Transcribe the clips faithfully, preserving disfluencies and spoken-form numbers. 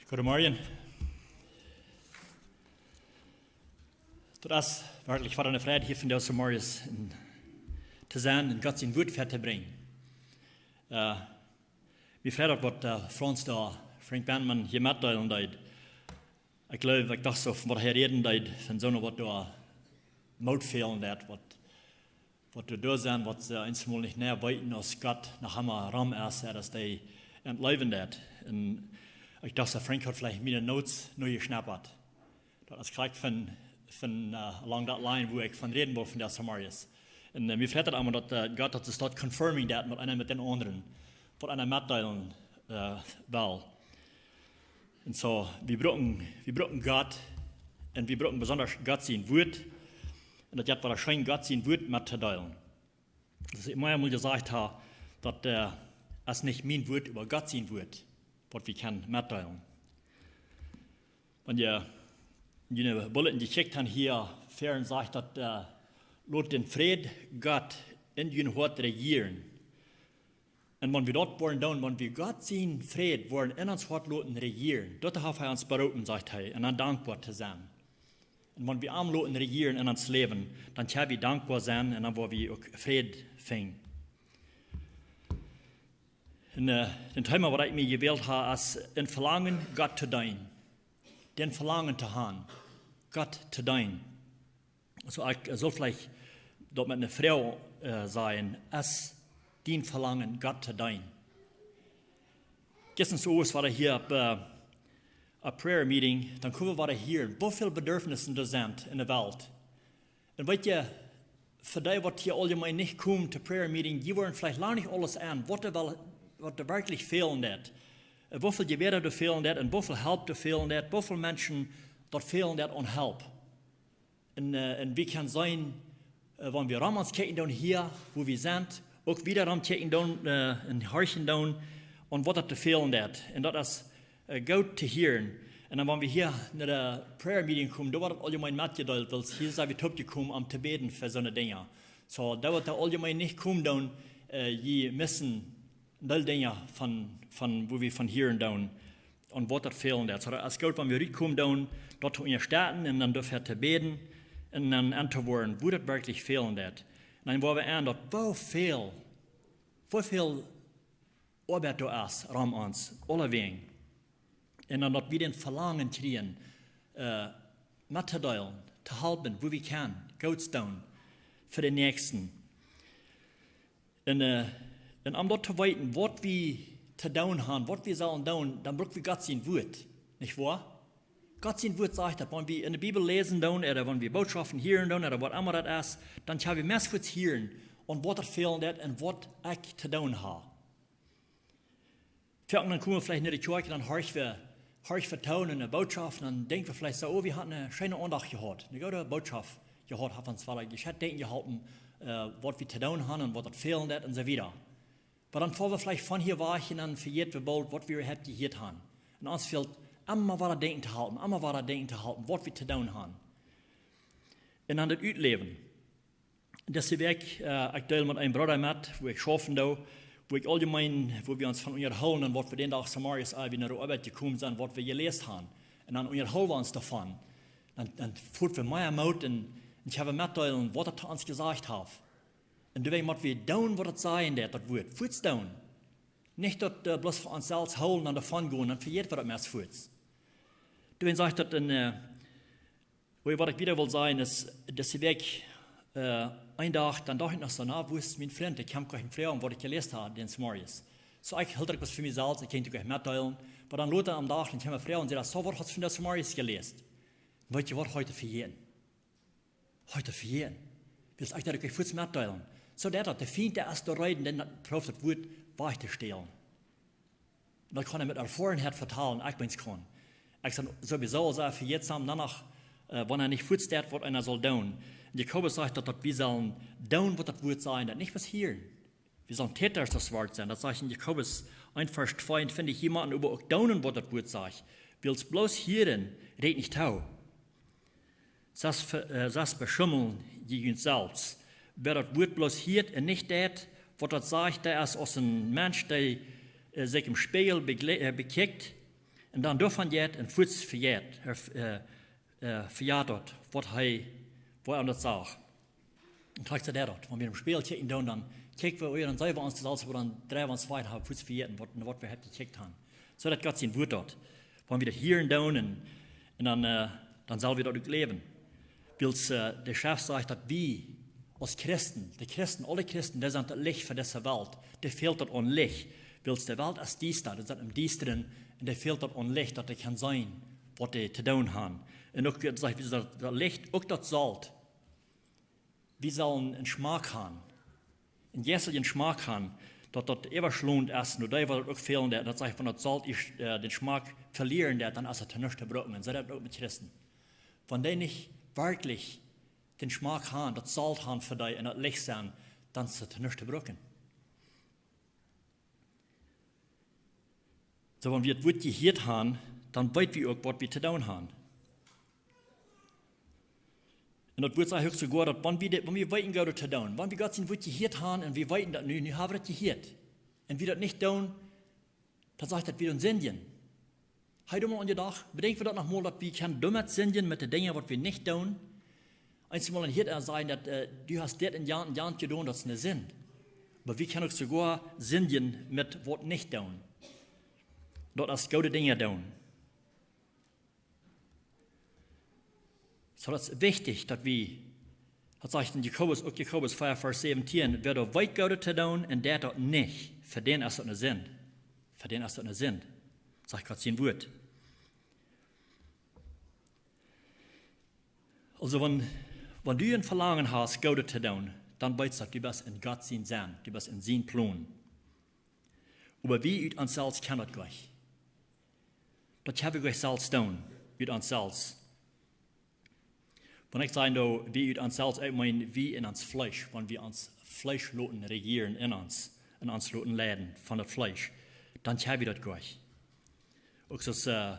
Goodemorjen. Daut es werkjlich wada eene Freid, hia vondoag zemorjes to sennen un Gott sien Wuat väatobrinjen. Mie freit daut, waut Franz doa, Frank Benman, hia metdeelen deed. Ekj jleew, ekj docht soo, von waut hee räden deed, von soone waut doa Moot fälen deed, waut waut doa doa sent, waut see eensmol nich mea weeten, aus Gott noch emma rom es, aus dee aun läwen deit. Un ekj docht, daut Frank haud veleicht miene notes nu jeschnappt. Daut es krakjt von, von lang daut line, wua ekj von räden wull, von de Samarias. Un mie freit daut emma, daut Gott daut es daut confirming deit met eena met dän aundren, waut eena metdeelen well. Un soo, wie brucken, wie brucken Gott, un wie brucken besonda Gott sien Wuat, un daut jeit wada scheen, Gott sien Wuat mettodeelen. Daut ekj mol jesajcht hab, daut es nich mien Wuat, oba Gott sien Wuat, waut wie kjennen metdeelen. Wan jie june Bulletin jecheckt han hia, Feren sajcht daut, lot dän Fräd Gott en jun Hoat rejieren. Un wan wie daut woaren doonen, wan wie Gott sien Fräd woaren en ons Hoat loten rejieren, daut haft hee ons beroopen, sajcht hee, un dan dankboa to sennen. Un wan wie am loten rejieren en ons Läwen, dan kjenn wie dankboa sennen un dan woa wie uk Fräd finjen. Un daut Thema, waut ekj mie jewält hab, es een Velangen, Gott to deenen. Dän Velangen to han, Gott to deenen. Soo, ekj sull veleicht daut met eene Froag sajen: Es dien Velangen, Gott to deenen? Jistren soo aus wie wada hia opp, opp prayer meeting, dan kjeem wada hia, woo väl Bedarfnisse doa sent en de Welt. Un weet jie, fa dee, waut hia auljemeen nich komen to prayer meeting, dee woaren veleicht lang nich aules aun, waut doa werkjlich fälen deit. Woo väl Jebäda doa fälen deit un woo väl Help doa fälen deit, woo väl Menschen daut fälen deit aun Help. Un wie kjennen seenen, wan wie rom ons kjikjen doonen hia, wua wie sent, uk wieda rom kjikjen doonen un horchen doonen, aun waut daut doa fälen deit. Un daut es goot to hieren. Un dan, wan wie hia no de prayer meeting komen, doa woat daut auljemeen metjedeelt, wiels hia sent wie toopjekomen om to bäden fa soone Dinja. Soo, dee waut doa auljemeen nich komen doonen, jie missen dee Dinja von, von wua wie von hieren doonen, aun waut daut fälen deit. Soo, daut es goot, wan wie rutkomen doonen, daut to unjastetten un dan doafäa to bäden un dan auntowoaren, wua daut werkjlich fälen deit. Un dan woa wie aun daut, woo väl, woo väl Oabeit doa es rom ons aulawäajen. Un dan daut wie dän Velangen kjrieen, mettodeelen, to halpen, wua wie kjennen, Goots doonen fa dän Näakjsten. Un om daut to weeten, waut wie to doonen han, waut wie sellen doonen, dan bruck wie Gott sien Wuat, nich woa? Gott sien Wuat sajcht daut, wan wie en de Bibel läsen doonen, ooda wan wie Bootschoften hieren doonen, ooda waut emma daut es, dan kjenn wie meist fuaz hieren, aun waut daut fälen deit un waut ekj to doonen hab. Foaken dan komen wie veleicht no de Kjoakj un dan horch wie, horch wie to eene Bootschoft un dan denkj wie veleicht soo: Oh, wie haben eene scheene Aundacht jehaut, eene goode Bootschoft jehaut, haft ons wada jescheit denkjen jeholpen, waut wie to doonen han un waut daut fälen deit un soo wieda. Oba dan foa wie veleicht von hia wajch un dan vejät wie boolt, waut wie äwahaupt jehieet han. Un ons fält emma wada denkjen to halpen, emma wada denkjen to halpen, waut wie to doonen han. Un dan daut utläwen. Dise Wäakj, ekj deel met een Brooda met, wua ekj schaufen doo, wua ekj auljemeen, wua wie ons von unjahoolen, waut wie dän Dach zemorjes, aus wie no de Oabeit jekomen sent, waut wie jeläst han. Un dan unjahool wie ons doavon. Dan, dan foot wie mea Moot un, un kjennen wie metdeelen, waut hee to ons jesajcht haft. Un doawäajen mott wie doonen, waut daut sajen deit, daut Wuat. Fuaz doonen. Nich daut bloos fa ons selfst hoolen un doavon gonen, dan vejät wie daut meist fuaz. Doawäajen sajcht daut en, waut ekj wieda well sajen es, dise Wäakj, een Dach, dan docht ekj noch soo: Na, wua es mien Frint? Ekj kaun am nich froagen, waut ekj jeläst hab dän zemorjes. Soo, ekj hilt daut bloos fa mie selfst, ekj kunn daut nich metdeelen. Oba dan lota aum Dach, dan kaun ekj am froagen, un säd: Soo, waut hast du vondoag zemorjes jeläst? Weet jie waut, haud ekj vejäten. Haud ekj vejäten. Wiels ekj daut ekj fuaz metdeelen. Soo daut, daut de Fient, dee es doa reed, dee prooft daut Wuat wajch to stälen. Un daut kaun hee met Erfoarenheit vetalen, ekj meent kaun. Ekj sie sowieso aul sea vejätsam, dan noch, wan hee nich fuaz deit, waut eena saul doonen. Un Jakobus sajcht daut, daut wie sellen doonen, waut daut Wuat sajen deit, nich bloos hieren. Wie sellen Täta daut Wuat sennen. Daut sajcht en Jakobus eent Varsch tweeunvieetich: Jie motten oba uk doonen, waut daut Wuat sajcht. Wiels bloos hieren rieekjt nich too. Sest ve-, sest veschummeln jie junt selfst. Wäa daut Wuat bloos hieet un nich deit, waut daut sajcht, dee es aus een Mensch, dee sikj em Spieejel begle-, bekjikjt. Un dan doavon jeit un fuats vejeit, äh, äh, vejeit daut, waut hee, woo hee daut sach. Un krakjt soo daut, wan wie em Spieejel kjikjen doonen, dan kjikj wie, oh jo, dan seenen wie ons daut aules, oba dan dreien wie ons wieda, haben fuats vejäten, waut, waut wie haben jekjikjt haben. Soo daut Gott sien Wuat daut. Wan wie daut hieren doonen un, un dan, äh, dan sell wie daut uk läwen. Wiels, äh, de Schreft sajcht, daut wie aus Christen, de Christen, aule Christen, dee sent daut Licht fa dise Welt. Dee fält daut aun Licht. Wiels de Welt es diesta, dee sent em Diestren un dee fält daut aun Licht, daut dee kjennen seenen, waut dee to doonen haben. Un uk, daut sajcht, wie daut, daut Licht, uk daut Solt. Wie sellen eenen Schmack haben. Eenen jeistlichen Schmack haben, daut daut äwaschlonent es, no dee waut daut uk fälen deit, daut sajcht, wan daut Solt es, äh, dän Schmack velieren deit, dan es et to nuscht to brucken. Un soo es et uk met Christen. Wan dee nich werkjlich dän Schmack haben, daut Solt haben fa dee un daut Licht sennen, dan es et to nuscht to brucken. Soo, wan wie daut Wuat jehieet haben, dan weet wie uk, waut wie to doonen haben. Un daut Wuat sajcht uk soogoa, daut wan wie, de, wan wie weeten, Goodet to doonen, wan wie Gott sien Wuat jehieet haben un wie weeten daut nu, nu haben wie daut jehieet, un wie daut nich doonen, dan sajcht daut, wie doonen sindjen. Hee, du mol aun de Dach, bedenkj wie daut noch mol, daut wie kjennen doamet sindjen met de Dinja, waut wie nich doonen. Eemol hieet eena sajen, daut, äh, du hast dit un jant un jant jedonen, daut es eene Sind. Oba wie kjennen uk soogoa sindjen met waut nich doonen. Daut es goode Dinja doonen. Soo, daut es wichtich, daut wie, daut sajcht en Jakobus, uk Jakobus vea, Varsch säwentieen, wäa doa weet, Goodet to doonen un deit daut nich, fa dän es daut eene Sind. Fa dän es daut eene Sind, sajcht Gott sien Wuat. Aulsoo, wan, wan du een Velangen hast, Goodet to doonen, dan weetst du, du best en Gott sien Senn, du best en sien Plon. Oba wie ut ons selfst kjennen daut nich. Daut kjenn wie nich selfst doonen, ut ons selfst. Wan ekj saj, daut wie ut ons selfst, ekj meen, wie en ons Fleesch, wan wie ons Fleesch loten rejieren en ons, en ons loten leiden von daut Fleesch, dan kjenn wie daut nich. Uk soo aus, äh,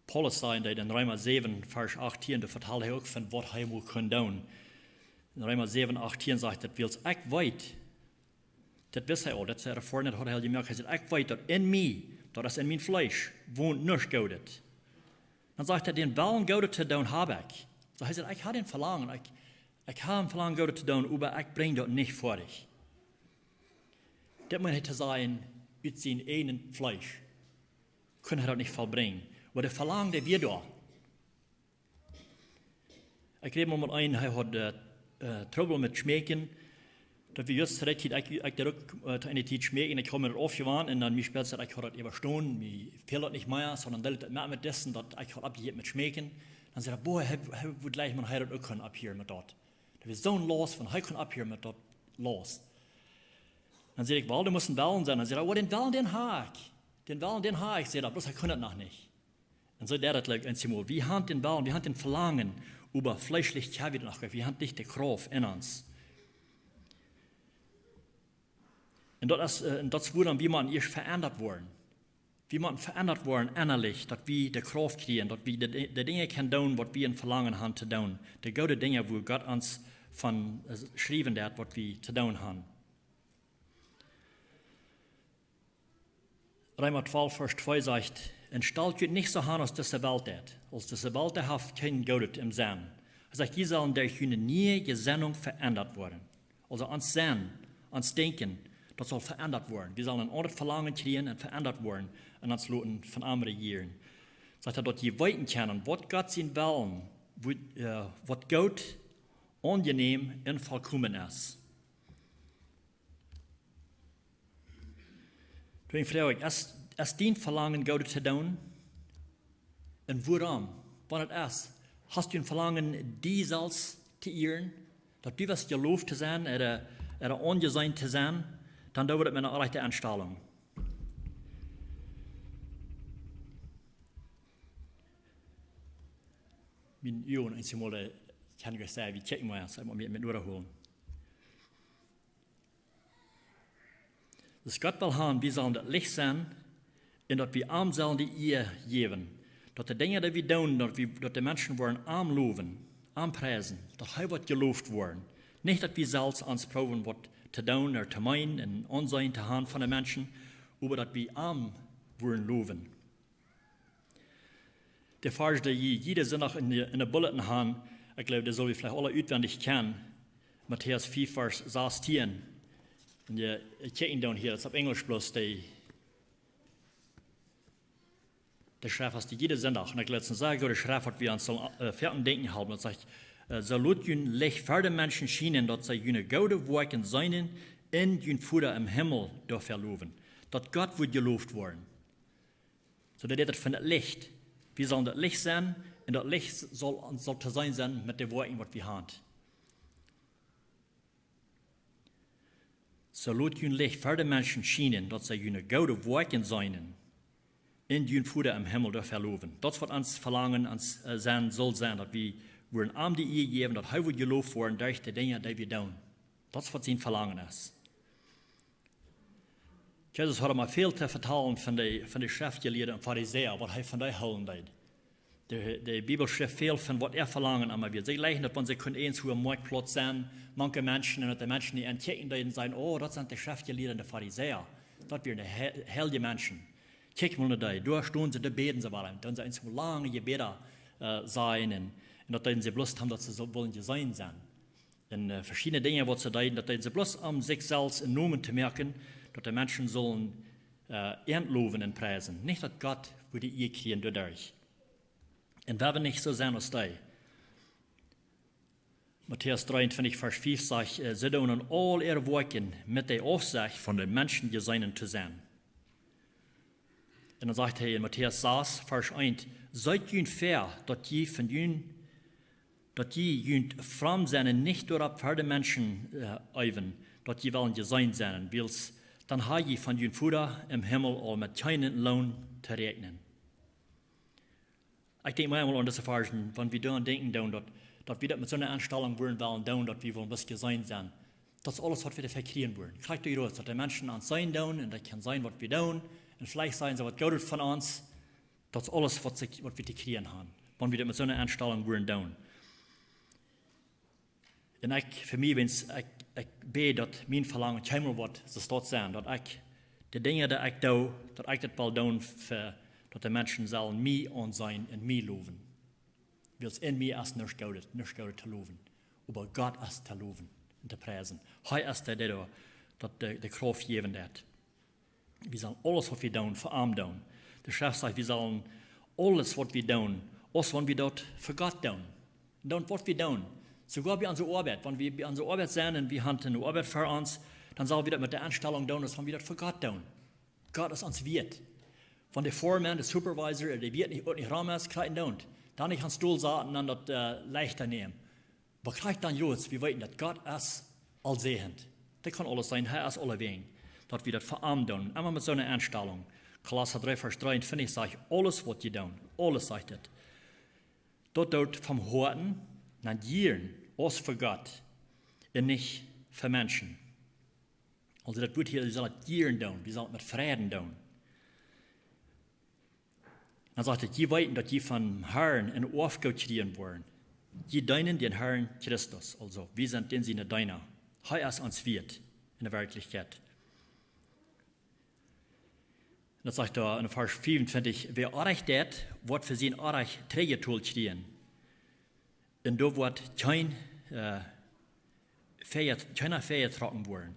Paulus säd en Reema säwen, Varsch achtieen, doa vetald hee uk von waut hee mol kunn doonen. En Reema säwen achtieen sajcht daut, wiels ekj weet, daut wist hee aul, daut hee erfoaren haud, haud hee jemoakt. Hee sajcht, ekj weet daut en mie, daut es en mien Fleesch, wont nuscht Goodet. Dan sajcht hee, dän Wellen Goodet to doonen hab ekj. Soo hee sajcht, ekj hab een Velangen, ekj, ekj hab een Velangen Goodet to doonen, oba ekj brinj daut nich foadich. Daut meent hee to sajen, ut sien eejnet Fleesch kunn hee daut nich vollbrinjen. Oba de Velangen, dee wia doa. Ekj räd mol met eenen, hee haud, äh, äh, Trubbel met schmeekjen. Daut wia just de Tiet, ekj, ekj deed uk, äh, to eene Tiet schmeekjen, ekj haud mie daut aufjewant un dan mie späta säd, ekj haud daut äwastonen, mie fäld daut nich mea, sonda deed ekj daut met, met disen, daut ekj haud oppjehieet met schmeekjen. Dan säd hee, boah, hee, hee wudd jlikj, wan hee daut uk kunn opphieren met daut. Daut wia soon Laust, wan hee kunn opphieren met daut Laust. Dan säd ekj, well, du motst een Wellen sennen. Dan säd hee, oh, dän Wellen, dän hab ekj. Dän Wellen, dän hab ekj, säd hee, bloos hee kunn daut noch nich. Un soo deed daut uk eenjemol. Wie haben dän Wellen, wie haben dän Velangen, oba fleeschlich kjenn wie daut noch nich. Wie haben nich de Krauft en ons. Un daut es, äh, un daut es wuarom wie motten ieescht veendat woaren. Wie motten veendat woaren ennalich, daut wie de Krauft kjrieen, daut wie de, de Dinja kjennen doonen, waut wie een Velangen haben to doonen. De goode Dinja, wua Gott ons von, äh, schriewen deit, waut wie to doonen haben. Reema twalf, Varsch twee sajcht, un stalt junt nich soo aun aus dise Welt deit. Aus dise Welt, dee haft kjeen Goodet em Senn. Hee sajcht, jie sellen derch june niee Jesennunk veendat woaren. Aulsoo ons Senn, ons Denkjen, daut saul veendat woaren. Wie sellen een aundret Velangen kjrieen un veendat woaren un ons loten von am rejieren. Sajcht hee, daut jie weeten kjennen, waut Gott sien Wellen, wua-, äh, waut goot, aunjenäm un vollkomen es. Doawäajen froag ekj, es, es dien Velangen Goodet to doonen? Un wuarom? Wan et es, hast du een Velangen, die selfst to ieren? Daut du west jeloft to sennen, ooda, ooda aunjeseenen to sennen? Dan doo wie daut met eene rajchte Enstalunk. Mien Uagen eemol, äh, kaun ekj sajen, wie kjikjen mau, ekj mott mie, mie noda hoolen. Daut Gott well haben, wie sellen daut Licht sennen un daut wie am sellen de Ea jäwen. Daut de Dinja, dee wie doonen, daut wie, daut de Menschen woaren am lowen, am priesen, daut hee woat jeloft woaren. Nich daut wie selfst ons proowen waut to doonen ooda to meenen un Aunseenen to haben von de Menschen, oba daut wie am woaren lowen. De Varsch, dee jie jieda Sindach enne, enne Bulletin han, ekj jleew, dee sell wie veleicht aula utwendich kjennen. Matäus fief, Varsch sastieen. Un jie, ekj kjikj dan hia, daut es opp Enjlisch bloos, dee, dee Schreft es dee jieda Sindach. Un ekj lot ons sajen, dee Schreft, waut wie aun sellen, äh, fa aun denkjen haben, daut sajcht, äh: "Soo lot jun Licht ver de Menschen schienen, daut see june goode Woakjen seenen un jun Voda em Himmel doafäa lowen." Daut Gott woat jeloft woaren. Soo, daut es daut von daut Licht. Wie sellen daut Licht sennen, un daut Licht saul, saul to seenen sennen met de Woakjen, waut wie han. "Soo lot jun Licht ver de Menschen schienen, daut see june goode Woakjen seenen un jun Voda em Himmel doafäa lowen." Daut es waut ons Velangen aun, äh, sennen saul sennen, daut wie woaren am de Ea jäwen, daut hee woat jeloft woaren derch de Dinja, dee wie doonen. Daut es waut sien Velangen es. Jesus haud mau väl to vetalen von de, von de Schreftjelieede un Farisäa, waut hee von dee hoolen deed. De, de Bibel schrift väl von waut äa Velangen emma wia. See jlikjten daut, wan see kunnen irjentwua oppem Moakjtplauz sennen, mank de Menschen, un daut de Menschen dee ankjikjen deeden un säden: "Oh, daut sent de Schreftjelieede un de Farisäa. Daut wieren de he-, heilje Menschen. Kjikj mol no dee, doa stonen see, doa bäden see, wuarom doonen see eemol lange Jebäda, äh, sajen?" Un, un daut deeden see bloos, om daut see soo wullen jeseenen sennen. Un, äh, veschiedne Dinja, waut see deeden, daut deeden see bloos, om sikj selfst een Nomen to moaken, daut de Menschen sullen, äh, an lowen un priesen. Nich daut Gott wudd de Ea kjrieen doaderch. Un wie wellen nich soo sennen aus dee. Matäus dreeuntwintich, Varsch fief sajcht, äh: "See doonen aul äare Woakjen met de Aufsecht, von de Menschen jeseenen to sennen." Un dan sajcht hee en Matäus sas, Varsch eent: "Seet junt väa, daut jie von jun-, daut jie junt fromm sennen nich doaropp ver de Menschen, äh, eewen, daut jie wellen jeseenen sennen, wiels dan ha jie von jun Voda em Himmel aul met kjeenen Loon to räakjnen." Ekj denkj mau eemol aun dise Varschen, wan wie doaraun denkjen doonen, daut, daut wie daut met soone Enstalunk wudden wellen doonen, daut wie wullen bloos jeseenen sennen. Daut es aules, waut wie doafäa kjrieen wudden. Krakjt doaderch, daut de Menschen ons seenen doonen un daut kjennen seenen, waut wie doonen. Un veleicht sajen see waut Goodet von ons. Daut es aules, waut see, waut wie to kjrieen han, wan wie daut met soone Enstalunk wudden doonen. Un ekj, fa mie, wan ekj, ekj bäd, daut mien Velangen kjeenmol woat soo stoakj sennen, daut ekj de Dinja, dee ekj doo, daut ekj daut well doonen, fa daut de Menschen sellen mie aunseenen un mie lowen. Wiels en mie es nuscht Goodet, nuscht Goodet to lowen. Oba Gott es to lowen un to priesen. Hee es dee, dee doa, daut de, de Krauft jäwen deit. Wie sellen aules, waut wie doonen, fa am doonen. De Schreft sajcht, wie sellen aules, waut wie doonen, aus wan wie daut fa Gott doonen. Doonen, waut wie doonen. Soogoa bie onse Oabeit. Wan wie bie onse Oabeit sent un wie han eene Oabeit ver ons, dan sell wie daut met de Enstalunk doonen, aus wan wie daut fa Gott doonen. Gott es ons wieet. Wan de Foreman, de Supervisor, de wieet nich, uk nich rom es, kjrieen doonen. Dan nich aun Stool saten, dan daut, äh, leichta nämen. Oba krakjt dan, Johannes, wie weeten, daut Gott es aulsäajent. Dee kaun aules seenen, hee es aulewäajen. Daut wie daut fa am doonen, emma met soone Enstalunk. Kolossa dree, Varsch dreeuntwintich sajcht: "Aules, waut jie doonen, aules," sajcht et, "daut doot vom Hoaten no jieren, aus fa Gott un nich fa Menschen." Aulsoo daut Wuat hia, wie sellen daut jieren doonen, wie sellen daut met Freiden doonen. Dan sajcht et: "Jie weeten, daut jie vom Harn een Oafgoot kjrieen woaren. Jie deenen dän Harn Christus." Aulsoo, wie sent dän siene Deena. Hee es ons wieet en de Werkjlichkjeit. Un daut sajcht doa en Varsch fiefuntwintich: "Wäa Orrajcht deit, woat fa sien Orrajcht trigjbetolt kjrieen. Un doa woat kjeen, äh, väajet-, kjeena väajetrocken woaren."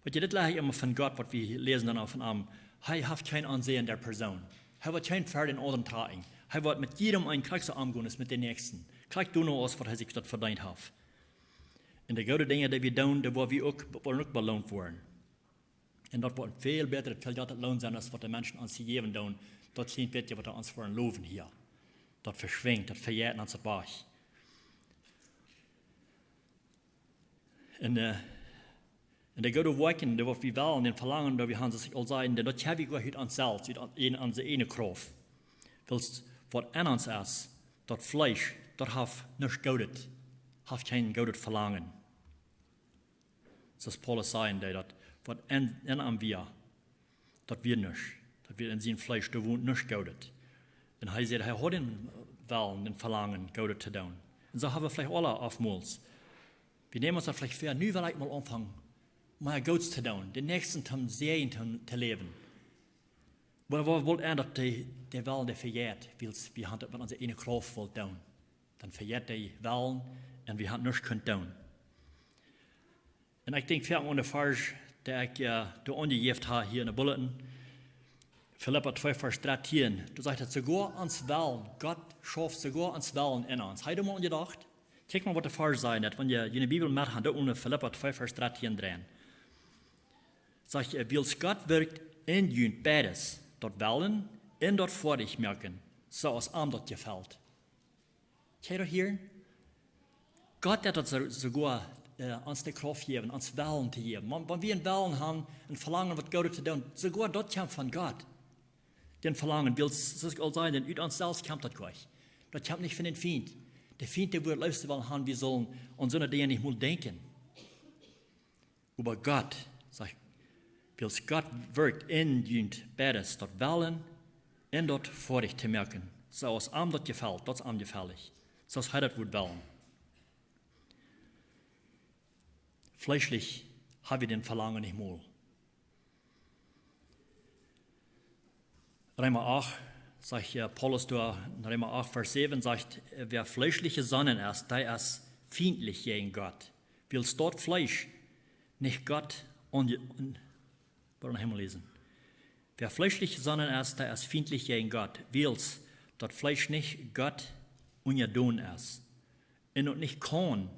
Weetst, dit lach ekj emma von Gott, waut wie läsen dan uk von am. Hee haft kjeen Aunseenen de Persoon. Hee woat kjeen ver dän aundren trakjen. Hee woat met jiedem een krakjt soo omgonen aus met dän Näakjsten. Krakjt doano aus waut hee sikj daut vedeent haft. Un de goode Dinja, dee wie doonen, doa woa wie uk, woaren uk beloont woaren. Un daut woat väl bäta, väl jrata Loon sennen, aus waut de Menschen ons hia jäwen doonen. Daut es nich bäta, waut see ons woaren lowen hia. Daut veschwinjt, daut vejeit ons daut wajch. Un, äh, un de goode Woakjen, dee waut wie wellen un velangen, daut wie han, soo aus ekj aul säd, dan daut ha wie goanich ut ons selfst, ut on-, en onse ieejne Krauft. Wiels waut en ons es, daut Fleesch, daut haft nuscht Goodet, haft kjeen goodet Velangen. Soo aus Paulus säd, daut waut en, en am wia, daut wia nuscht. Daut wia en sien Fleesch, doa wont nuscht Goodet. Un hee säd, hee haud dän Wellen, dän Velangen, Goodet to doonen. Un soo ha wie veleicht aule oftmols. Wie nämen ons daut veleicht väa, nu well ekj mol aunfangen, mea Goots to doonen, dän Näakjsten toom Säajen to, to läwen. Oba wie wullen aun daut de, de Wellen, dee vejeit, wiels wie haben daut met onse eene Krauft wullt doonen. Dan vejeit de Wellen un wie haben nuscht kunt doonen. Un ekj denkj foaken aun de Varsch, dee ekj, äh, doa aunjejäft hab hia enne Bulletin. Filippa twee Varsch dartieen. Doa sajcht et: "Soogoa ons Wellen, Gott schauft soogoa ons Wellen en ons." Hab jie doa mol aun jedocht? Kjikj mol, waut de Varsch sajcht, daut wan jie june Bibel met han, dan opp Filippa twee Varsch dartieen dreien. Sajcht et: "Wiels Gott wirkjt en junt beides, daut Wellen un daut Foadich moaken, soo aus am daut jefelt." Kjenn jie daut hieren? Gott haft daut soo-, soogoa, äh, ons de Krauft jejäft, ons Wellen to jäwen. Wan, wan wie een Wellen haben, een Velangen, waut Goodet to doonen, soogoa daut kjemt von Gott. Dän Velangen, wiels, soo aus ekj aul säd, dan ut ons selfst kjemt daut nich. Daut kjemt nich von dän Fient. De Fient, dee wudd leefst wellen haben, wie sellen aun soone Dinja nich mol denkjen. Oba Gott, sajcht, wiels Gott wirkjt en junt beides, daut Wellen un daut Foadich to moaken, soo aus am daut jefelt, daut es am jefällich, soo aus hee daut wudd wellen. Fleeschlich hab wie dän Velangen nich mol. Reema acht, sajcht, äh, Paulus doa en Reema acht Varsch säwen, sajcht: "Wäa fleeschlich jesonnen es, dee es fientlich jäajen Gott. Wiels daut Fleesch nich Gott un, un, woa noch eemol läsen. Wäa fleeschlich jesonnen es, dee es fientlich jäajen Gott. Wiels daut Fleesch nich Gott unjadon es. Un uk nich kaun,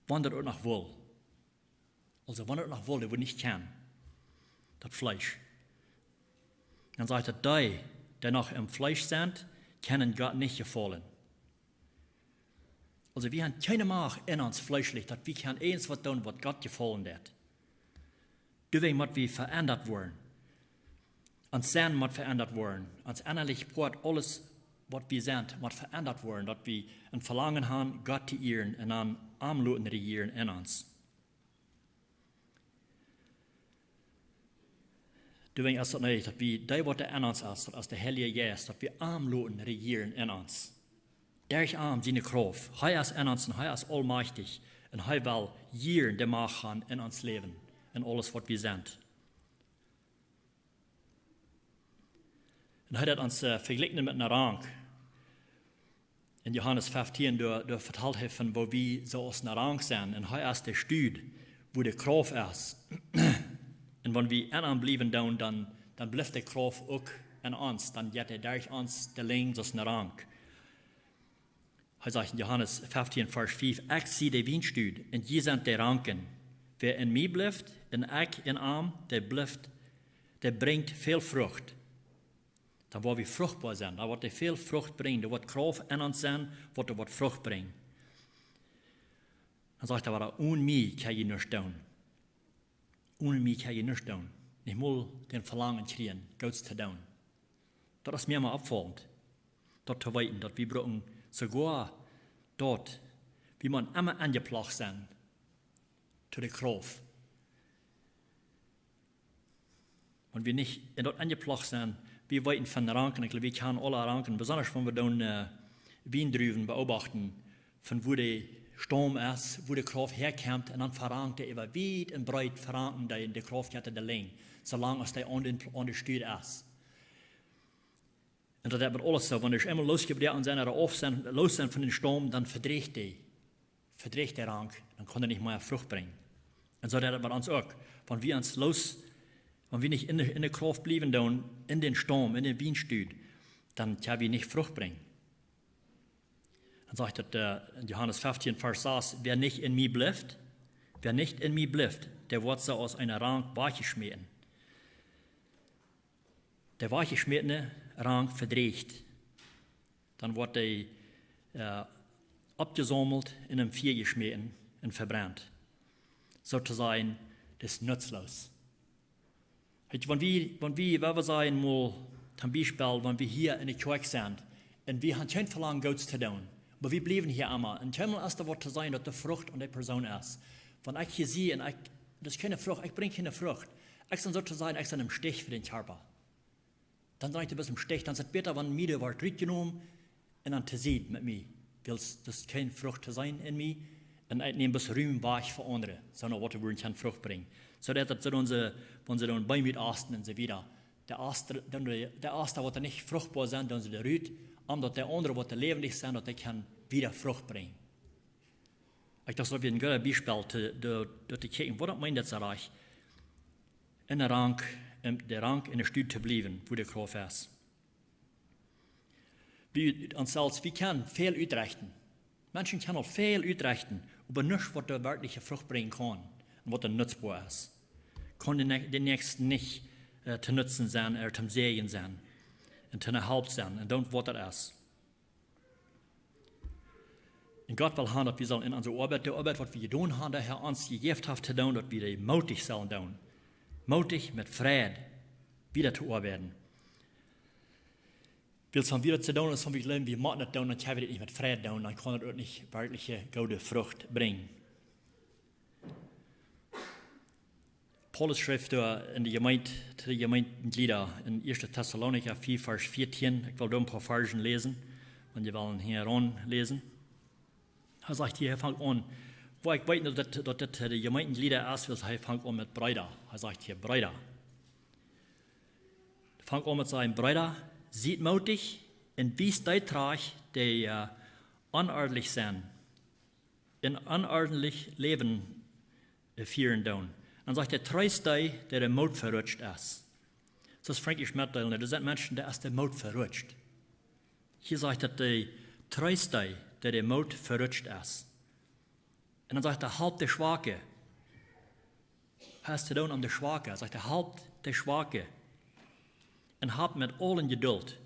wan daut uk noch wull." Aulsoo, wan et noch wull, dee wudd nich kjennen, daut Fleesch. Dan sajcht et: "Dee, dee noch em Fleesch sent, kjennen Gott nich jefaulen." Aulsoo, wie haben kjeene Macht en ons fleeschlich, daut wie kjennen irjent waut doonen, waut Gott jefaulen deit. Doawäajen mott wie veendat woaren. Ons Sennen mott veendat woaren. Ons ennalich Poat, aules, waut wie sent, mott veendat woaren, daut wie een Velangen haben, Gott to ieren un dan am loten rejieren en ons. Doawäajen es daut needich, daut wie dee, waut en ons es, daut es de Heilje Jeist, daut wie am loten rejieren en ons. Derch am siene Krauft. Hee es en ons un hee es aulmajchtich. Un hee well hia de Macht haben en ons Läwen, en aules, waut wie sent. Un hee haud ons, äh, vejlikjt met eene Rank. En Johanes feftieen, doa, doa vetalt hee von woo wie soo aus eene Rank sent. Un hee es de Stud, wua de Krauft es. Un wan wie en am bliewen doonen, dan, dan blift de Krauft uk en ons. Dan jeit hee derch ons de Lenj soo aus eene Rank. Hee sajcht en Johanes feftieen Varsch fief: "Ekj sie de Wienstud un jie sent de Ranken. Wäa en mie blift un ekj en am, dee blift, dee brinjt väl Frucht." Dan woa wie fruchtboa sennen. Dan woat dee väl Frucht brinjen. Doa woat Krauft en ons sennen, waut doa woat Frucht brinjen. Dan sajcht hee wada: "Onen mie kjenn jie nuscht doonen." Onen mie kjenn jie nuscht doonen. Nich mol dän Velangen kjrieen, Goots to doonen. Daut es mie emma oppfaulent, daut to weeten, daut wie brucken soogoa daut, wie motten emma aunjeplocht sennen to de Krauft. Wan wie nich en daut aunjeplocht sent, wie weeten von Ranken, ekj jleew, wie kjanen aule Ranken, besonda wan wie dan, äh, Wiendruwen beobachten, von wua de Staum es, wua de Krauft häakjemt, un dan verankt dee äwa wiet un breet, verankt dee, de Krauft jeit de Lenj, soo lang aus dee aun dän, aun de Stud es. Un daut haft met aules soo, wan dee eemol loosjebroaken sent, ooda auf sent, loos sent von dän Staum, dan vedrieecht dee, vedrieecht de Rank, dan kaun dee nich mea Frucht brinjen. Un soo jeit et met ons uk. Wan wie ons loos, wan wie nich en de, en de Krauft bliewen doonen, en dän Staum, en dän Wienstud, dan kjenn wie nich Frucht brinjen. Dan sajcht et, äh, en Johanes feftieen Varsch sas: "Wäa nich en mie blift, wäa nich en mie blift, dee woat soo aus eene Rank wajchjeschmäten." De wajchjeschmätne Rank vedrieecht. Dan woat dee, äh, oppjesaumelt, en een Fia jeschmäten un vebrent. Soo to sajen, daut es nutzlos. Weetst, wan wie, wan wie, woo wie sajen mol, toom Biespel, wan wie hia en de Kjoakj sent, un wie haben kjeen Velangen Goots to doonen, oba wie bliewen hia emma, un kjeenmol es doa waut to seenen, daut de Frucht aun de Persoon es. Wan ekj hia sie un ekj, daut es kjeene Frucht, ekj brinj kjeene Frucht. Ekj sie soo to sajen, ekj sie em Stich fa dän Kjarpa. Dan sie ekj bloos em Stich, dan es et bäta, wan mie de Welt rutjenomen un dan to Sied met mie. Wiels doa es kjeen Frucht to seenen en mie. Un ekj näm bloos Rum wajch fa aundre. Soo, no waut woat kjeene Frucht brinjen. Soo daut, daut sent onse, onse dan Beem utoasten un soo wieda. De Ast, de, de Ast, waut nich fruchtboa sent, doonen see doa rut, om daut de aundre, waut läwendich sent, daut dee kjennen wada Frucht brinjen. Ekj docht, daut wia een goodet Biespel, to, de, daut to kjikjen, waut daut meent, daut see rajcht en de Rank, en de Rank en de Stud to bliewen, wua de Krauft es. Wie, ons selfst, wie kjennen väl utrechten. Menschen kjennen aul väl utrechten, oba nuscht, waut doa werkjlich Frucht brinjen kaun un waut doa nutzboa es. Kaun de Nä-, de Näakjsten nich, äh, to Nutzen sennen, ooda toom Säajen sennen, un to eene Help sennen, un doonen, waut daut es. Un Gott well haben, daut wie sellen en onse Oabeit, de Oabeit, waut wie jedonen haben, dee Herr ons jejäft haft to doonen, daut wie dee mootich sellen doonen. Mootich met Freid wada to oabeiden. Wiels wan wie daut soo doonen, aus wan wie jleewen, wie motten daut doonen, dan kjenn wie daut nich met Freid doonen, dan kaun daut uk nich werkjlich goode Frucht brinjen. Paulus schrift doa en de Jemeent, to de Jemeentmitglieda en Ieeschte Tessalonicha vea, Varsch vieetieen. Ekj well doa een poa Varzen läsen, wan jie wellen hia aun läsen. Hee sajcht hia, hee fangt aun, woo ekj weet, daut dit, daut dit de Jemeentmitglieda es, wiels hee fangt aun met Breeda. Hee sajcht hia, Breeda. Fangt aun met sajen, Breeda, siet mootich un wiest dee trajcht, dee, äh, onordentlich sent, een onordentlich Läwen, äh, fieren doonen. Dan sajcht hee, treest dee, dee de Moot verutscht es. Soo aus Frankie Schmidt deed, doa sent Menschen, dee es de Moot verutscht. Hia sajcht daut, dee treest dee, dee de Moot verutscht es. Un dan sajcht hee, halpt de Schwake. Hee es to doonen om de Schwake. Hee sajcht, halpt de Schwake. Un habt met aulen Jeduld.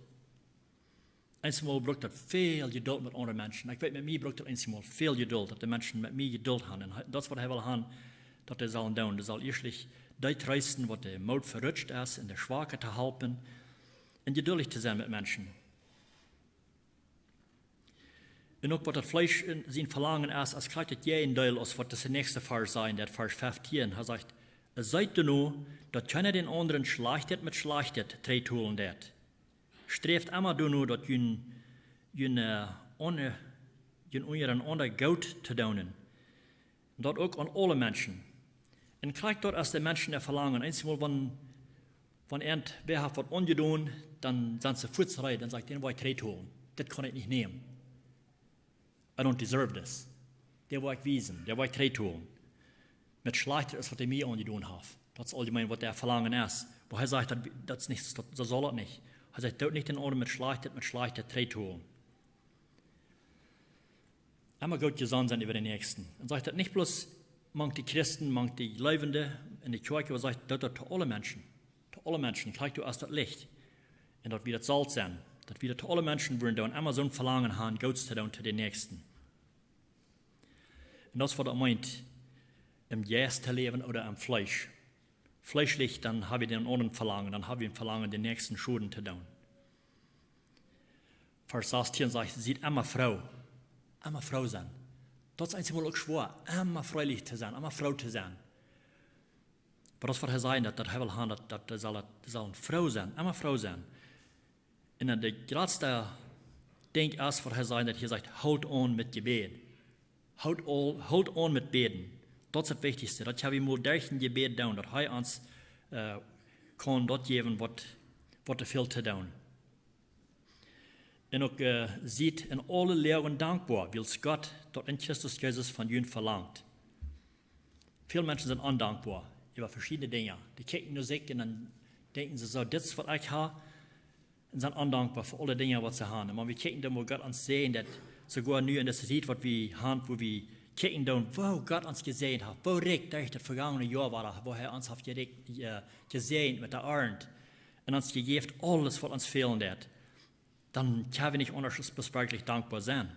Eenjemol brukt daut väl Jeduld met aundre Menschen. Ekj weet, met mie brukt daut eenjemol väl Jeduld, daut de Menschen met mie Jeduld haben. Un hee, daut es, waut hee well haben, daut dee sellen doonen. Dee sell ieeschtlich dee treesten, waut de Moot verutscht es, un de Schwake to halpen. Un jeduldich to sennen met Menschen. Un uk waut daut Fleesch en sien Velangen es, es krakjt daut Jäajendeel aus waut de näakjste Varsch sajcht, daut Varsch fieftieen. Hee sajcht, seet doano, daut kjeena dän aundren Schlajchtet met Schlajchtet trigjtolen deit. Sträft emma doano, daut jun, jun, äh, aun-, jun unjarenaunda goot to doonen. Un daut uk aun aule Menschen. Un krakjt daut es de Menschen äa Velangen. Eenjemol, wan, wan irjentwäa haft waut aunjedonen, dan sent see fuaz reed, dan sajcht, dän woa ekj trigjtolen. Dit kaun ekj nich nämen. I don't deserve this. Dän woa ekj wiesen, dän woa ekj trigjtolen. Met Schlajchtet es, waut hee mie aunjedonen haft. Daut es auljemeen, waut äa Velangen es. Oba hee sajcht, daut, daut es nich, daut, soo saul daut nich. Hee sajcht, doot nich dän aundren met Schlajchtet, met Schlajchtet trigjtolen. Emma goot jesonnen sennen äwa dän Näakjsten. Un sajcht daut nich bloos mank de Christen, mank de Jleewende en de Kjoakj, oba sajcht daut, daut to aule Menschen. To aule Menschen, krakjt soo aus daut Licht. Un daut wie daut Solt sent. Daut wie daut to aule Menschen wudden doonen, emma soon Velangen haben, Goots to doonen to dän Näakjsten. Un daut es, waut daut meent, em Jeist to läwen ooda em Fleesch. Fleeschlich, dan hab wie dän aundren Velangen, dan hab wie een Velangen, dän Näakjsten Schoden to doonen. Varsch sastieen sajcht, siet emma froo. Emma froo sennen. Daut es eenjemol uk schwoa, emma freelich to sennen, emma froo to sennen. Oba daut es, waut hee sajcht, daut, daut hee well haben, daut, daut dee sell, dee sellen froo sennen, emma froo sennen. Un dan de jratste Dinkj es, waut hee sajcht, daut hee sajcht, hoolt aun met Jebäd. Hoolt aul, hoolt aun met Bäden. Daut es daut Wichtichste. Daut wie mol derch een Jebäd doonen, daut hee ons, äh, kaun daut jäwen, waut, waut doa fält to doonen. Un uk, äh, siet en aule Loagen dankboa, wiels Gott daut en Christus Jesus von junt velangt. Väl Menschen sent ondankboa äwa veschiedne Dinja. Dee kjikjen no sikj un dan denkjen see soo, dit es, waut ekj hab. Un sent ondankboa fa aule Dinja, waut see haben. Un wan wie kjikjen, dan, woo Gott ons säajent, daut soogoa nu en dise Tiet, waut wie haben, wua wie kjikjen doonen, woo Gott ons jesäajent haft, woo rikj derch daut vegangne Joa wia, woo hee ons haft jerikjt, äh, jesäajent met de Arnt. Un ons jejäft aules, waut ons fälen deed. Dan kjenn wie nich aundasch aus bloos werkjlich dankboa sennen.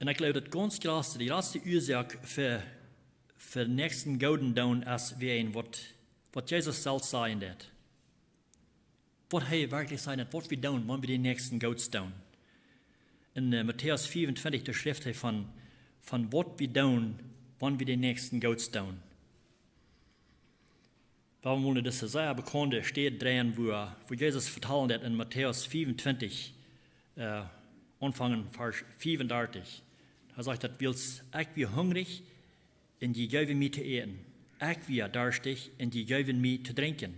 Un ekj jleew, daut gaunz jratste, de jratste Uasoak fa, fa Näakjsten Goots doonen es, wäajen waut, waut Jesus selfst säajent. Waut hee werkjlich säajent, waut wie doonen, wan wie dän Näakjsten Goots doonen. En, äh, Matäus fiewuntwintich, doa schrift hee von, von waut wie doonen, wan wie dän Näakjsten Goots doonen. Wie wellen mol no dise sea bekaunde Städ dreien, wua, wua Jesus vetalen deed en Matäus fiewuntwintich, äh, aunfangen Varsch fiewundartich. Hee sajcht daut, wiels ekj wia hungrich un jie jeewen mie to äten. Ekj wia darschtich un jie jeewen mie to drinkjen.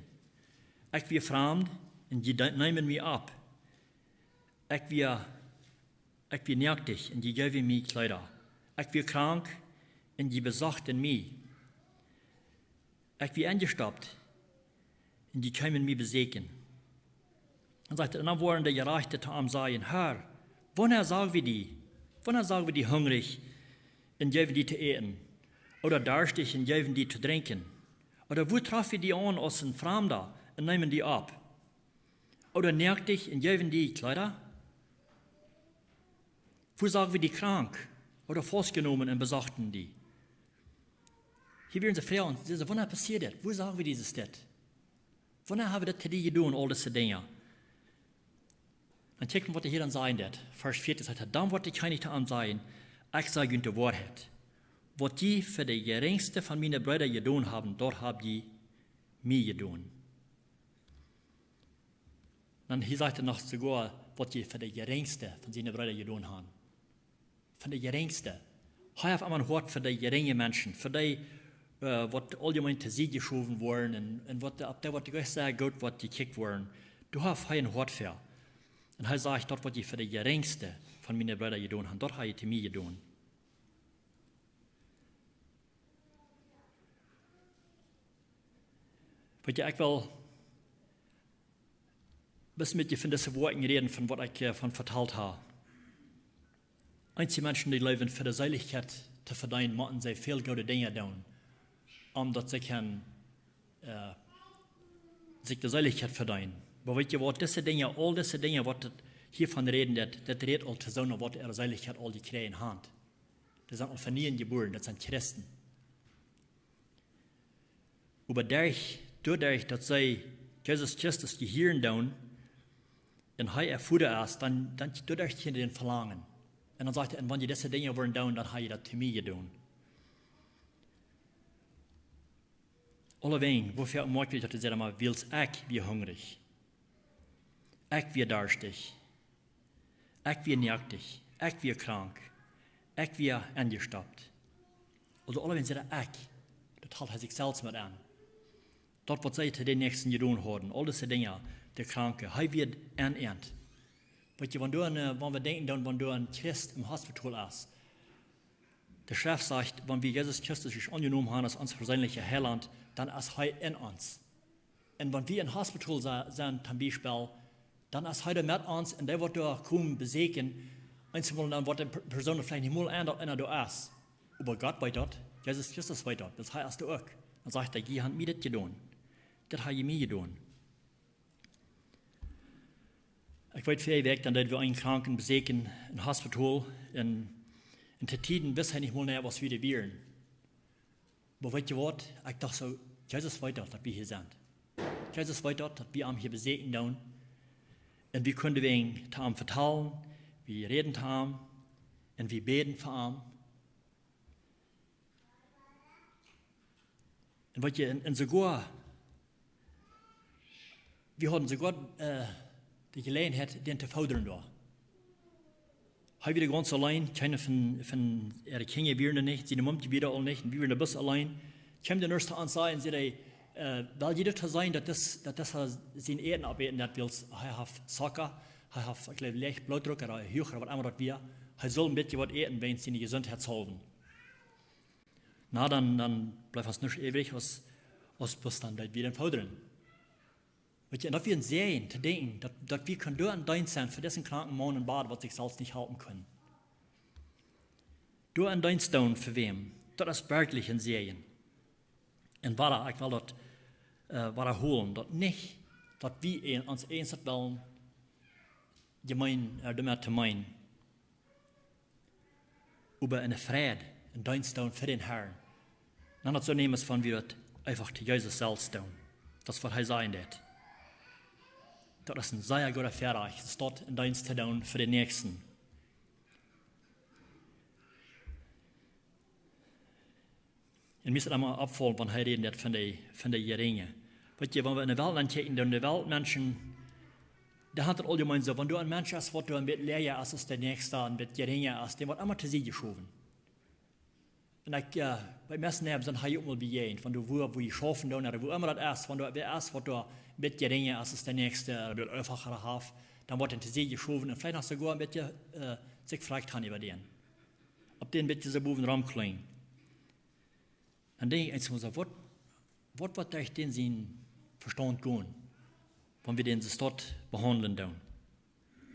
Ekj wia framd un jie de-, neemen mie opp. Ekj wia, ekj wia noaktich un jie jeewen mie Kjleeda. Ekj wia krank un jie besochten mie. Ekj wia enjestopt un jie kjeemen mie besieekjen. Dan sajcht et, dan woaren de Jerajchte to am sajen: Herr, wanea sagen wie die, wanea sagen wie die hungrich un jeewen die to äten, ooda darschtich un jeewen die to drinkjen? Ooda wua troffen wie die aun aus een Framda un neemen die opp? Ooda noaktich un jeewen die Kjleeda? Wua sagen wie die krank ooda faustjenomen un besochten die? Hia wieren see froagen, see säden: Wanea passieed dit? Wua sagen wie die dit? Wanea haben wie dit to die jedonen, aul dise Dinja? Dan kjikj, waut hee dan sajen deit. Varsch vieetien sajcht et: Dan woat de Kjennich to an sajen: Ekj saj junt de Woarheit. Waut jie fa de jerinjste von miene Breeda jedonen haben, daut hab jie mie jedonen. Dan hia sajcht et noch soogoa, waut jie fa de jerinjste von siene Breeda jedonen haben. Von de jerinjste. Hee haft emma een Hoat fa de jerinje Menschen, fa dee, äh, waut auljemein to Sied jeschowen woaren un, un waut de, opp dee waut de Jeist sajcht, goot waut jekjikjt woaren. Doa haft hee een Hoat fa. Un hee sajcht: Daut waut jie fa de jerinjste von miene Breeda jedonen haben, daut hab jie to mie jedonen. Weet jie, ekj well bloos met junt von dise Woakjen räden, von waut ekj, äh, von vetalt hab. Eenje Menschen, dee jleewen, fa de Seelichkjeit to vedeenen, motten see väl goode Dinja doonen, om daut see kjennen, äh, sikj de Seelichkjeit vedeenen. Oba weet jie waut, dise Dinja, aul dise Dinja, waut et hia von räden deit, daut rät aul to soone, waut äare Seelichkjeit aul jekjräajen haben. Dee sent aul von nieem jebuaren, daut sent Christen. Oba doaderch, doaderch daut see Jesus Christus jehieren doonen un hee äa Voda es, dan, dan doaderch kjennen see dän velangen. Un dan sajcht hee: Un wan jie dise Dinja woaren doonen, dan hab jie daut to mie jedonen. Aulawäajen, woo väl moakjlich daut es, daut hee sajcht: Wiels ekj wia hungrich, ekj wia darschtich, ekj wia noaktich, ekj wia krank, ekj wia enjestopt. Aulsoo aulawäajen sajcht hee ekj. Daut helt hee sikj selfst met aun. Daut waut see to dän Näakjsten jedonen hauden, aul dise Dinja, de Kranke, hee wia aun an. Weet jie, wan doa een, äh, wan wie denkjen dan, wan doa een Christ em Hospital es, de Schreft sajcht, wan wie Jesus Christus ieescht aunjenomen haben aus ons perseenelja Heilaunt, dan es hee en ons. Un wan wie em Hospital se-, sent, toom Biespel, dan es hee doa met ons un dee woat doa komen besieekjen. Eenjemol dan woat de Per-, Persoon veleicht nich mol aun, daut eena doa es. Oba Gott weet daut, Jesus Christus weet daut, wiels hee es doa uk. Dan sajcht hee: Jie haben mie dit jedonen. Dit hab jie mie jedonen. Ekj weet, väl Wäakj, dan deeden wie eenen Kranken besieekjen em Hospital un, un to Tieden wist hee nich mol mea, waut wie doa wieren. Oba weet jie waut? Ekj docht soo: Jesus weet daut, daut wie hia sent. Jesus weet daut, daut wie am hia besieekjen doonen. Un wie kunnen wäajen to am vetalen, wie räden to am un wie bäden fa am. Un weet jie, un, un soogoa, wie hauden soogoa, äh, de Jeläajenheit, dän to foodren doa. Hee wia gaunz auleen, kjeena von, von äare Kjinja wieren doa nich, siene Mumkje wia aul nich, un wie wieren doa bloos auleen. Kjeem de Nurse aun, säd see, äh: Well jie daut seenen, daut dis, daut dis sien Äten opäten deit, wiels hee haft Zocka, hee haft, ekj jleew, leejen Blootdruck ooda huach ooda waut emma daut wia. Hee saul een bät waut äten, wäajen siene Jesuntheit haulwen. Na, dan, dan bleef ons nuscht übrig, aus, aus bloos dan daut wie dän foodren. Weet jie, un daut wia een Säajen to denkjen, daut, daut wie kunnen doa een Deenst sennen fa disen kranken Maun em Bad, waut sikj selfst nich halpen kunn. Doa een Deenst doonen fa wäm, daut es werkjlich een Säajen. Un wada, ekj well daut, äh, wadaholen, daut nich, daut wie en ons eent wellen jemeenen, äh, doamet to meenen. Oba enne Fräd, een Deenst doonen fa dän Herrn. Dan daut soo nämen es, wan wie daut eefach to Jesus selfst doonen. Daut es, waut hee sajen deit. Daut es een sea gooda Väarajcht, es daut, een Deenst to doonen fa dän Näakjsten. Un mie es et emma oppjefollen, wan hee räden deit von de, von de Jerinje. Weet jie, wan wie enne Welt ankjikjen, dan de Weltmenschen, dee haben et auljemein soo, wan doa een Mensch es, waut doa een bät läaja es aus de Näakjsta, een bät jerinja es, dän woat emma to Sied jeschowen. Un ekj, äh, bie meist Nämen sent hia uk mol bie jeen, von doa wua, wua jie schaufen doonen, ooda wua emma daut es, von doa, wäa es, waut doa een bät jerinja es aus de näakjste, ooda waut eefachere haft, dan woat hee to Sied jeschowen un veleicht noch soogoa een bät, äh, sikj velecht han äwa dän. Opp dän een bät soo bowen romkjlinjen. Dan denkj ekj eemol soo, waut, waut woat derch dän sien Vestaunt gonen, wan wie dän soo staut behaundlen doonen?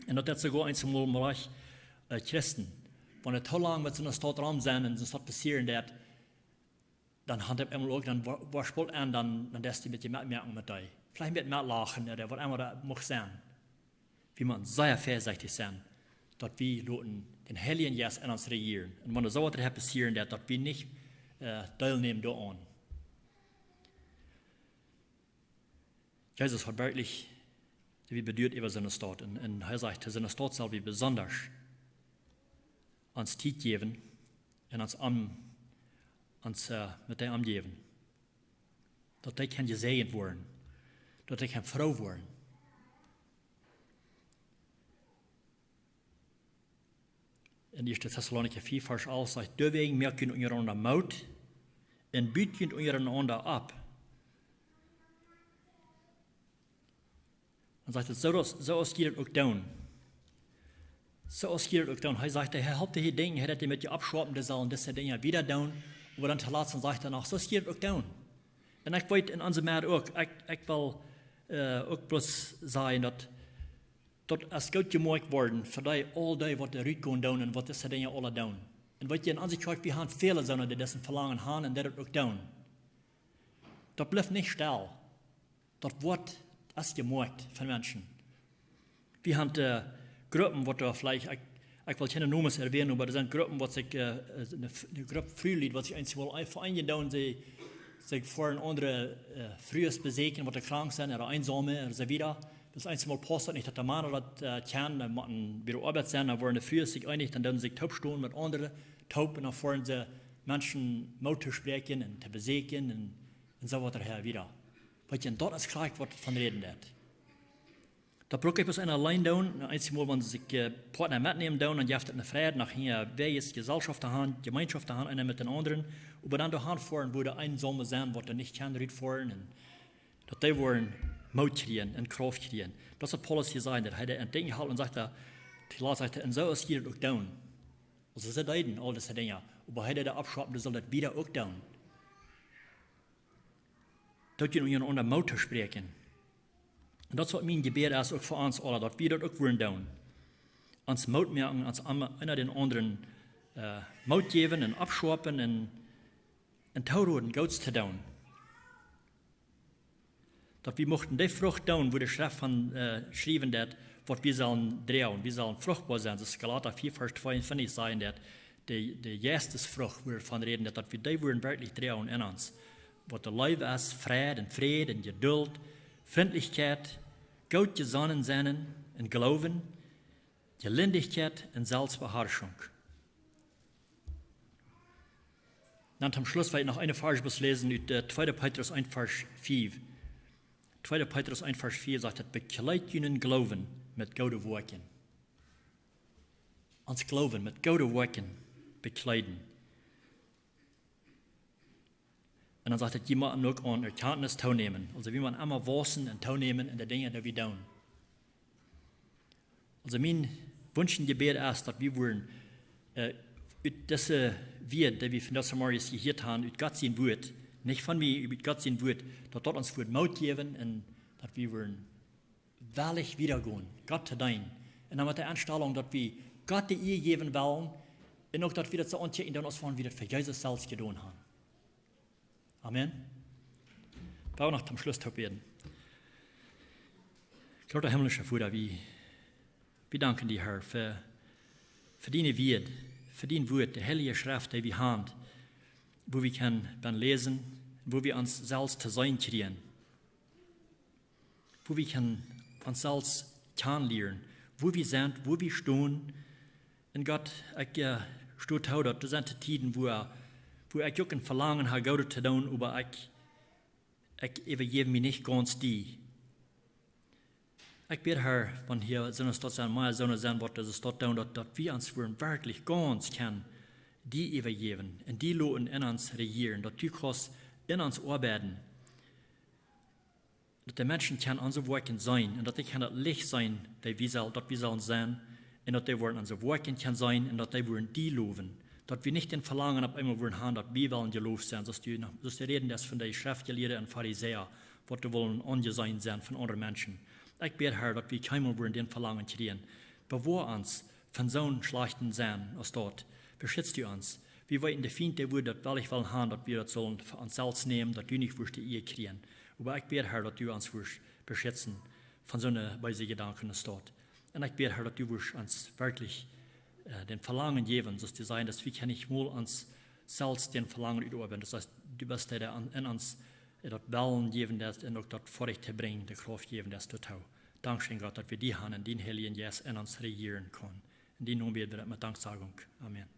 Un daut deit soogoa eemol mol, äh, Christen. Wan dee too lang met soone staut rom sent un soone staut passieren deit, dan han dee emma uk, dan wa-, woat spolt aun, dan, dan deist du een bät metmoaken met dee. Veleicht een bät metlachen, ooda waut emma daut mucht sennen. Wie motten sea väasechtich sennen, daut wie loten dän Heiljen Jeist enn ons rejieren. Un wan doa soo waut passieren deit, daut wie nich, äh, deelnämen doaraun. Jesus haud werkjlich, wie beduat äwa soone Staut. Un, un hee sajcht, to soone Staut sell wie besonda ons Tiet jäwen un ons om, ons, äh, met dee omjäwen. Daut dee kjennen jesäajent woaren. Daut dee kjennen froo woaren. Enn ieeschte Tessalonicha vea, Varsch alf sajcht: "Doawäajen moakt junt unjarenaunda Moot un but junt unjarenaunda opp." Dan sajcht et: "Soo aus, soo aus jie daut uk doonen." Soo aus jie daut uk doonen. Hee sajcht, hee halpt dee Dinja, hee deit dee met dee oppschoapen, dee sellen dise Dinja wieda doonen. Oba dan toolatst sajcht hee noch: "Soo aus jie daut uk doonen." Un ekj weet, enn onse Medd uk, ekj, ekj well, äh, uk bloos sajen, daut daut es goot jemoakt worden fa dee, aul dee, waut doa rutgonen doonen un waut dise Dinja aula doonen. Un weet jie, enn onse Kjoakj, wie han väle soone, dee disen Velangen han un dee daut uk doonen. Daut blift nich stell. Daut woat, es jemoakt von Menschen. Wie han, äh, Gruppen, waut doa veleicht, ekj, ekj well kjeene Nomes erwähnen, oba doa sent Gruppen, waut sikj, äh, äh, eene F-, eene Grupp Frulied, waut sikj eemol vereenijen doonen, see, see foaren aundre, äh, Frues besieekjen, waut doa krank sent, ooda eensome, ooda soo wieda. Daut es eemol pausst daut nich, daut de Mana daut, äh, kjennen, dee motten bie de Oabeit sennen, dan woaren de Frues sikj eenich, dan doonen see sikj toop stonen met aundre toop un dan foaren see Menschen Moot to spräakjen un to besieekjen un, un soo waut doahan wieda. Weet jie, un daut es krakjt, waut et von räden deit. Daut bruck nich bloos eena auleen doonen, eemol, wan see sikj, äh, Partner metnämen doonen, dan jeft et eene Freid, noch hia, wäa es Jeselschoft to han, Jemeenschoft to han, eena met dän aundren, oba dan doahan foaren, wua de Eensome sent, waut doa nich kjennen rutfoaren, un daut dee woaren Moot kjrieen un Krauft kjrieen. Daut es waut Paulus hia sajcht, daut hee dee aun Dinja helt un sajcht, daut, hee sajcht, un soo aus jie daut uk doonen. Aulsoo see deeden aul dise Dinja, oba hee deed dee oppschoapen, dee sellen daut wieda uk doonen. Daut jie unjarenaunda Moot to spräakjen. Un daut es waut mien Jebäd es, uk fa ons aula, daut wie daut uk wudden doonen. Ons Moot moaken, ons aun-, eena dän aundren, äh, Moot jäwen un oppschoapen un, un tooroden, Goots to doonen. Daut wie muchten dee Frucht doonen, wua de Schreft von, äh, schriewen deit, waut wie sellen droagen. Wie sellen fruchtboa sennen. Daut es Galata vea, Varsch tweeunfeftich sajen deit, de, de Jeistesfrucht, wua et von räden deit, daut wie dee wudden werkjlich droagen enn ons. Waut de Leew es, Freid un Fräd un Jeduld, Frintlichkjeit, goot jesonnen sennen un Gloowen, Jelindichkjeit un Selfstbeharschunk. Dan toom Schluss well ekj noch een Varsch bloos läsen ut, äh, tweede Petrus eent Varsch fiew. Tweede Petrus eent Varsch fiew sajcht et: "Bekjleet junen Gloowen met goode Woakjen." Ons Gloowen met goode Woakjen bekjleeden. Un dan sajcht et, jie motten uk aun Erkjantnis toonämen. Aulsoo, wie motten emma wausen un toonämen enn de Dinja, dee wie doonen. Aulsoo, mien Wunsch un Jebäd es, daut wie wudden, äh, ut dise Wieed, dee wie vondoag zemorjes jehieet haben, ut Gott sien Wuat, nich von mie, ut Gott sien Wuat, daut daut ons wudd Moot jäwen un daut wie wudden wellich wieda gonen, Gott to deenen. Un dan met de Enstalunk, daut wie Gott de Iea jäwen wellen un uk daut wie daut soo aunkjikjen doonen, aus wan wie daut fa Jesus selfst jedonen haben. Amen. Well wie noch toom Schluss toop bäden. Groota himmlischa Voda, wie, wie danken die, Herr, fa, fa diene Wieed, fa dien Wuat, de heilje Schreft, dee wie haben, wua wie kjennen dan läsen, wua wie ons selfst to seenen kjrieen. Wua wie kjennen ons selfst kjanen lieren, wua wie sent, wua wie stonen. Un Gott, ekj, äh, stonen too, daut doa sent Tieden, wua, wua ekj uk een Velangen hab, Goodet to doonen, oba ekj, ekj äwajäw mie nich gaunz die. Ekj bäd, Herr, wan hia soone Staut sent, mea soone sent, waut dise Staut doonen, daut, daut wie ons wudden werkjlich gaunz kjennen die äwajäwen un die loten en ons rejieren, daut du kaust en ons oabeiden, daut de Menschen kjennen onse Woakjen seenen un daut dee kjennen daut Licht seenen, daut wie sellen sennen, un daut dee woaren onse Woakjen kjennen seenen un daut dee woaren die lowen. Daut wie nich dän Velangen opp eemol woaren haben, daut wie wellen jeloft sennen, soo aus du räden deist von de Schreftjelieede un Farisäa, waut dee wullen aunjeseenen sennen von aundre Menschen. Ekj bäd, Har, daut wie kjeenmol woaren dän Velangen kjrieen. Bewoa ons von soon schlajchten Senn aus daut. Beschitz du ons. Wie weeten, de Fient, dee wudd daut wellich wellen haben, daut wie daut sullen fa ons selfst nämen, daut du nich wurscht de Ea kjrieen. Oba ekj bäd, Har, daut du ons wurscht beschitzen von soone beese Jedanken aus daut. Un ekj bäd, Har, daut du wurscht ons werkjlich dän Velangen jäwen, soo aus du sajchst, daut wie kjennen nich mol ons selfst dän Velangen utoabeiden. Daut heet, du best dee, dee en ons daut Wellen jäwen deist un uk daut foadich to brinjen, de Krauft jäwen deist doatoo. Dankscheen, Gott, daut wie die haben un dien Heiljen Jeist en ons rejieren kaun. En dien Nomen bäd wie daut met Danksagung. Amen.